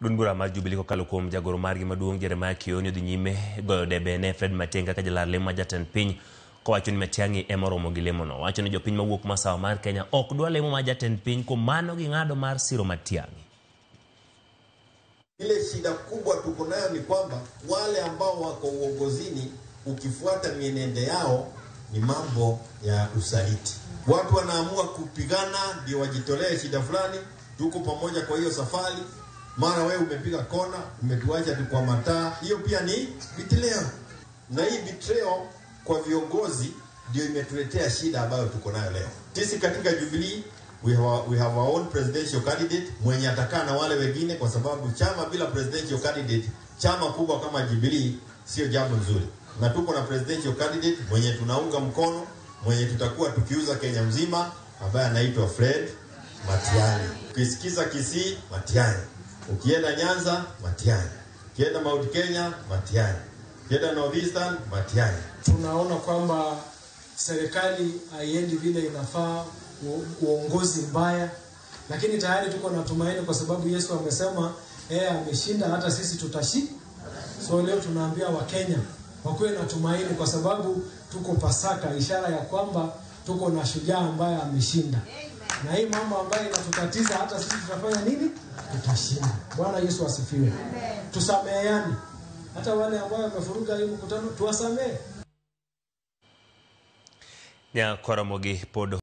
Duond bura mar Jubilee kokalo kuom jagoro margi maduong' Jeremiah Kioni odhi nyime goyo debe ne Fred Matiang'i kaka jalar lemo mar jatend piny kowacho ni Matiang'i ema oromo gi lemono. Owacho ni jopiny mawuok masawa mar Kenya ok dwa lemo mar jatend piny kuom mano ging'ado mar siro Matiang'i. Ile shida kubwa tuko nayo ni kwamba wale ambao wako uongozini, ukifuata mienendo yao ni mambo ya usaliti. Watu wanaamua kupigana ndio wajitolee shida fulani, tuko pamoja kwa hiyo safari. Mara wewe umepiga kona, umetuacha tu kwa mataa, hiyo pia ni betrayal. Na hii betrayal kwa viongozi ndio imetuletea shida ambayo tuko nayo leo. Sisi katika Jubilee we have our own presidential candidate mwenye atakaa na wale wengine, kwa sababu chama bila presidential candidate, chama kubwa kama Jubilee sio jambo nzuri, na tuko na presidential candidate mwenye tunaunga mkono, mwenye tutakuwa tukiuza Kenya mzima, ambaye anaitwa Fred Matiang'i. Ukisikiza Kisii, Matiang'i. Ukienda Nyanza, Matiang'i. Ukienda Mount Kenya, Matiang'i. Ukienda North Eastern, Matiang'i. Tunaona kwamba serikali haiendi vile inafaa, uongozi mbaya, lakini tayari tuko na tumaini kwa sababu Yesu amesema yeye ameshinda, hata sisi tutashinda. So leo tunaambia Wakenya wakuwe na tumaini kwa sababu tuko Pasaka, ishara ya kwamba tuko na shujaa ambaye ameshinda. Na hii mambo ambayo inatutatiza hata sisi tutafanya nini? Tutashinda. Bwana Yesu asifiwe. Tusameheane, hata wale ambao wamefuruga hii mkutano tuwasamehe. Nyakoromogi pod